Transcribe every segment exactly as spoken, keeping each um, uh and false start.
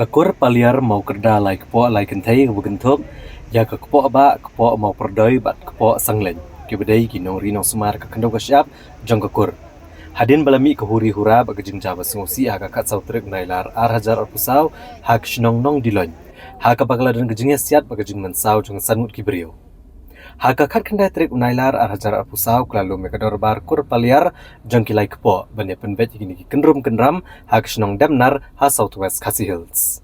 Ka kur Paliar Mawkyrda lai kpoh lai kynthei kaba kynthup ïa ka kpoh bah, kpoh Mawpyrdoi bad kpoh Sangleiñ, kiba dei ki nongri nongsumar ka khyndew ka shyiap jong ka kur. Hadien ba la mih ka huri hura bad ka jingjia ba sngewsih ha ka khatsaw tarik u Nailar ar hajar arphew saw ha ka shnong Nongdiloiñ, ha kaba ka la don ka jingïasiat bad ka jingmynsaw jong san ngut ki briew. Ha ka khatkhyndai tarik u Nailar ar hajar arphew saw ka la lum ïa ka dorbar kur Paliar jong ki lai kpoh ban ïa pynbeit ïa kine ki kynrum kynram ha ka shnong Demnar ha South West Khasi Hills.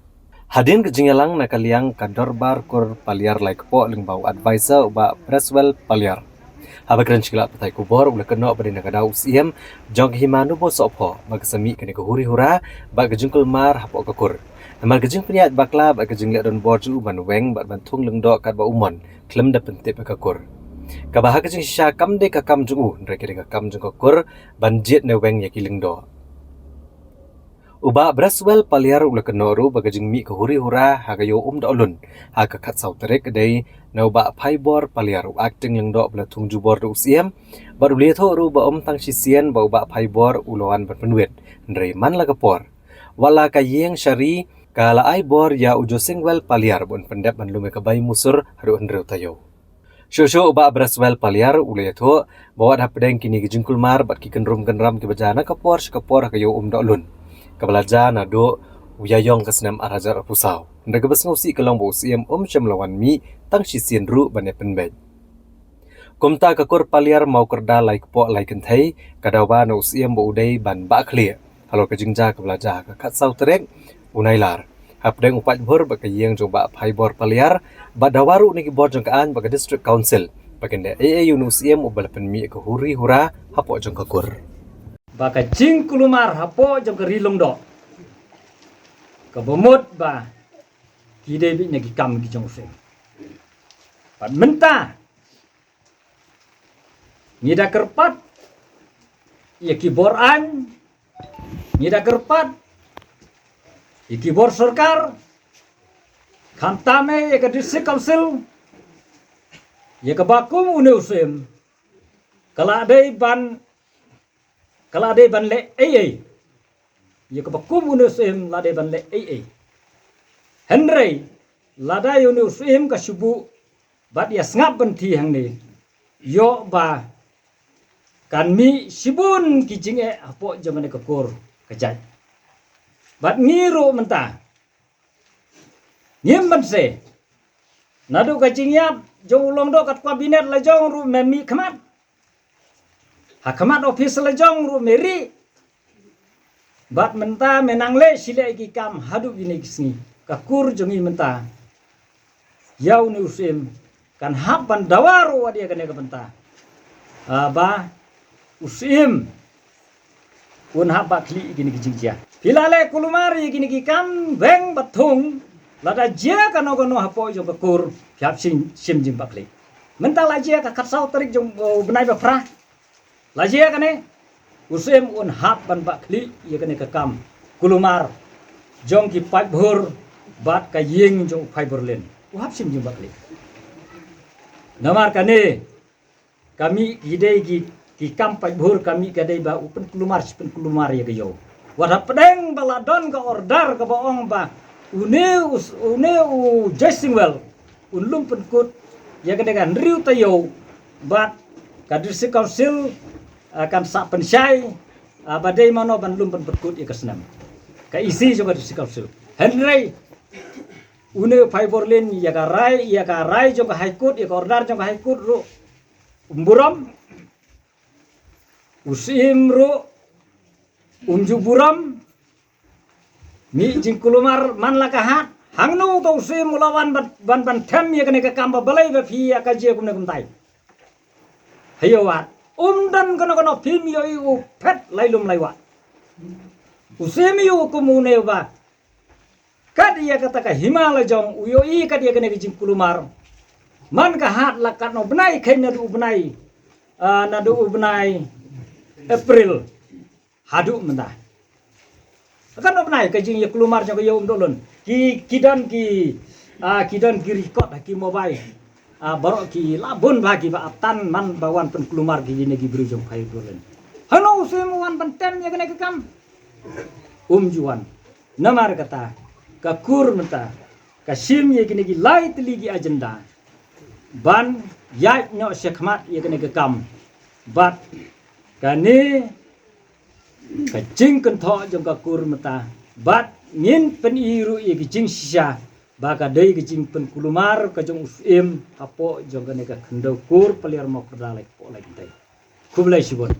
Hadien ka jingïalang na ka liang ka dorbar kur Paliar lai kpoh lyngba u advisor u Bah Breswell Paliar, haba kren sha ki lad pathai khubor u la kynnoh ba dei na ka daw u Syiem jong ka Hima Nubo Sohphoh ba ka sa mih kane ka huri hura bad ka jingkulmar hapoh ka kur. Namar ka jingpynïaid bakla bad ka jingleh donbor jong u ban weng bad ban thung lyngdoh katba u mon khlem da pyntip ïa ka kur, kaba ha ka jingshisha kam dei ka kam jong u, hynrei ka dei ka kam jong ka kur ban jied ne weng ïa ki lyngdoh. U Bah Breswell Paliar u la kynnoh ruh ba ka jingmih ka huri hura ha ka ïew Umdohlun ha ka khatsaw tarik ka dei na u Bah Phaibor Paliar, u acting lyngdoh ba la thung jubor da u Syiem, bad u la ïathuh ruh ba ym tang shisien ba u Bah Phaibor u la wan ban pynwit, hynrei man la ka por, wat la ka ïing sha ri, ka la ai bor ïa u Josingwell Paliar ba un pyndep ban lum ïa ka bai musur haduh hynriew taïew. Shuh shuh u Bah Breswell Paliar u la ïathuh ba wat hapdeng kine ki jingkulmar bad ki kynrum kynram kiba jia na ka por sha ka por ha ka ïew Umdohlun, kaba la jia naduh u Ïaïong ka snem ar hajar arphew saw, hynrei kaba sngewsih ka long ba u Syiem um shym la wan mih tang shisien ruh ban ïa pynbeit. Kumta ka kur Paliar Mawkyrda lai kpoh lai kynthei ka dawa na u Syiem ba u dei ban bah khlieh halor ka jingjia kaba la jia ha ka khatsaw tarik u Nailar hapdeng u paidbah bad ka ïing jong u Bah Phaibor Paliar, bad dawa ruh na ki bor jong ka aiñ bad ka District Council ba kin leh ei ei ïa une u Syiem uba la pynmih ïa ka huri hura hapoh jong ka kur. Ba ka jingkulmar hapoh jong ka Ri Lyngdoh kaba mut ba ki dei beit na ki kam ki jong u Syiem. Bad mynta ngi da kyrpad ïa ki bor aiñ, ngi da kyrpad ïa ki bor sorkar, khamtam eh ïa ka District Council, ïa kaba kum une u Syiem ka la dei ban, ka la dei ban leh ei ei. Ïa kaba kum une u Syiem la dei ban leh ei ei. Hynrei lada ïa une u Syiem ka shu buh bad ïa sngap ban thied hangne, ïoh ba kan mih shibun ki jingeh hapoh jong kane ka kur ka jait. Bad ngi ruh mynta ngim banse, naduh ka jingïap jong u Lyngdoh katkum kabinet la jong ruh me mih khmat, ha khmat office la jong ruh me rieh. Bad mynta me nang leh shi leh ki kam haduh kine ki sngi. Ka kur jong ngi mynta ïa une u Syiem kan hap ban dawa ruh wat ïa kane ka bynta, ah, ba u Syiem un hap bah khlieh ïa kine ki jingjia. Phi la leh kulmar ïa kine ki kam weng bad thung, lada jia kano kano hapoh jong ka kur phi hap shim, shim jingbah khlieh. Mynta la jia ka khatsaw tarik jong, uh, u bnai ba phra, la jia kane, u Syiem un hap ban bah khlieh ïa kane ka kam kulmar jong ki paidbah bad ka ïing jong u Phaiborlin. U hap shim jingbah khlieh. Namar kane ka mih ki dei ki, ki kam paidbah ka mih ka dei ba u pynkulmar shi pynkulmar ïa ka ïew. Wat hapdeng ba la don ka order kaba ong ba une u s-, une u Joyce Singwell un lum pynkut ïa kane ka hynriew taïew bad ka District Council, ah, kan sa pynshai, ah, ba dei mano ban lum pynpynkut ïa ka snem. Ka E C jong ka District Council. Hynrei une u Phaiborlin ïa ka rai, ïa ka rai jong ka High Court, ïa ka order jong ka High Court ruh um burom. U Syiem ruh um ju burom. Mih jingkulmar man la ka hat. Hangno uto u Syiem u la wan ban, ban, ban them ïa kane ka kam ba balei ba phi ïa ka jia kumne kumtai. Hayo wat. Um don kano kano phim ïohi u phet lai lum lai wah. U Syiem ïohi kum une uba kat ïa kata ka hima la jong u ïohi kat ïa kane ka jingkulmar. Man ka hat la katno bnai khein naduh u bnai, ah, naduh u bnai April haduh mynta. Katno bnai ka jingïakulmar jong ka ïew Umdohlun. Ki, ki don ki, ah, ki don ki record ha ki mobile. Ah, baroh ki la bun bha kiba ap tan man ba wan pynkulmar ki jingeh ki briew jong Phaiborlin. Hangno u Syiem u wan ban tem ïa kane ka kam. Um ju wan. Namar kata Ka kur mynta ka shim ïa kine ki lai tylli ki agenda ban ïaid noh shakhmat ïa kane ka kam. Bad kane ka jingkynthoh jong ka kur mynta, bad ngin pyni ruh ïa ka jingshisha ba ka dei ka jingpynkulmar ka jong u Syiem hapoh jong kane ka khyndew kur Paliar Mawkyrda lai kpoh lai kynthei. Khublei shibun.